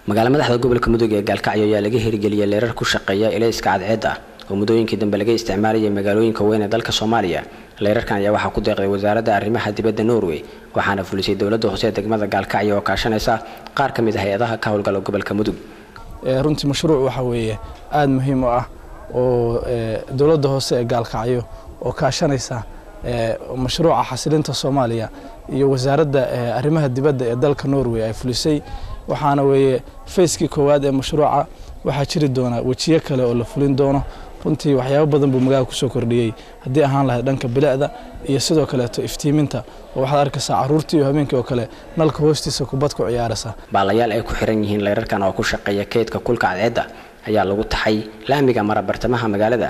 Magaala madaxda gobolka Mudug ee Gaalkacyo ayaa laga hirgeliyay leerar ku shaqeeya ilayska cadceedda oo muddooyinkii dambe laga isticmaalayay magaalooyinka weyn ee dalka Soomaaliya. Leerarkan ayaa waxaa ku deeqday wasaaradda arrimaha dibadda Norway, waxaana fulisay dowladda hoose ee degmada Gaalkacyo oo kaashanaysa qaar ka mid ah hay-adaha ka howlgala gobolka Mudug. Runtii mashruuc waxa weeye aada muhiim u ah oo dowladda hoose ee Gaalkacyo oo kaashanaysa mashruuca xasilinta Soomaaliya iyo wasaaradda arrimaha dibadda ee dalka Norway ay fulisay. Waxaana weeye fayskii koowaad ee mashruuca, waxaa jiri doona wejiyo kale oo la fulin doono. Runtii waxyaabo badan buu magaalada kusoo kordhiyey, haddii ahaan lahayd dhanka bilicda iyo sidoo kaleeto iftiiminta, oo waxaad arkaysaa carruurtii iyo habeenkii oo kale nalka hoostiisa kubad ku ciyaaraysa. Baalayaal ay ku xiran yihiin leerarkan oo ku shaqeeya keydka kulka cadceedda ayaa lagu taxay laamiga mara bartamaha magaalada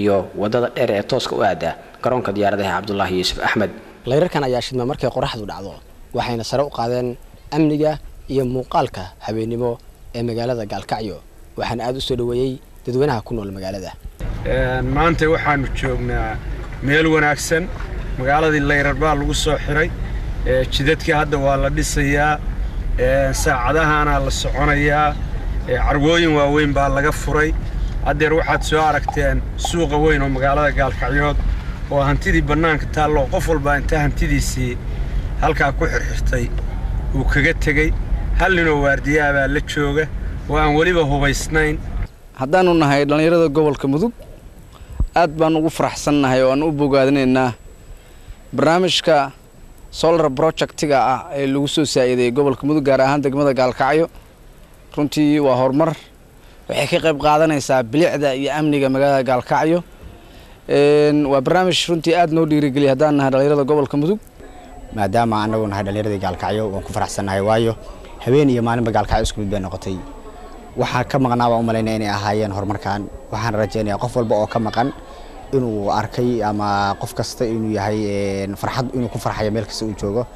iyo wadada dheer ee tooska u aada garoonka diyaaradaha Cabdulaahi Yuusuf Axmed. Leerarkan ayaa shidma markay qoraxdu dhacdo, waxayna sare u qaadeen amniga iyo muuqaalka habeennimo ee magaalada Gaalkacyo, waxaana aada u soo dhoweeyey dadweynaha ku nool magaalada. Maanta waxaanu joognaa meel wanaagsan, magaaladii layrar baa lagu soo xiray, jidadkii hadda waa la dhisayaa, saacadahaana la soconayaa, carwooyin waaweyn baa laga furay. Haddeer waxaad soo aragteen suuqa weyn oo magaalada Gaalkacyood oo hantidii bannaanka taallo, qof walbaa inta hantidiisii halkaa ku xirxirtay uu kaga tegey. Hal ninoo waardiyahabaa la jooga oo aan weliba hubaysnayn. Haddaanu nahay dhallinyarada gobolka Mudug, aad baan ugu faraxsannahay oo aan u bogaadinaynaa barnaamijka solar projectiga ah ee lagu soo saa'iideeyey gobolka Mudug, gaar ahaan degmada Gaalkacyo. Runtii waa horumar, waxay ka qayb qaadanaysaa bilicda iyo amniga magaalada Gaalkacyo. Waa barnaamij runtii aad noo dhiirigeliya haddaan nahay dhallinyarada gobolka Mudug. Maadaama anagu nahay dhallinyaradii Gaalkacyo, waan ku faraxsannahay, waayo habeen iyo maalinba Gaalkacyo isku mid bay noqotay. Waxaa ka maqnaa baan u malaynaya inay ahaayeen horumarkan. Waxaan rajaynayaa qof walba oo ka maqan inuu arkay ama qof kasta inuu yahay farxad, inuu ku farxayo meel kasta uu joogo.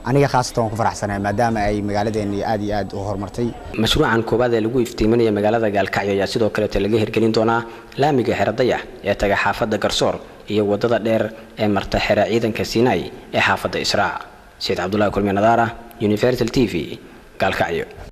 Aniga khaasatan waan ku faraxsanahay maadaama ay magaaladeeni aad iyo aad u horumartay. Mashruucan koowaad ee lagu iftiiminaya magaalada Gaalkacyo ayaa sidoo kaleeto laga hirgelin doonaa laamiga Xero Dayax ee taga xaafadda Garsoor iyo wadada dheer ee marta xera ciidanka Sinai ee xaafadda Israac. Sayid Cabdullahi Kulmiye Nadaara, Universal TV, Gaalkacyo.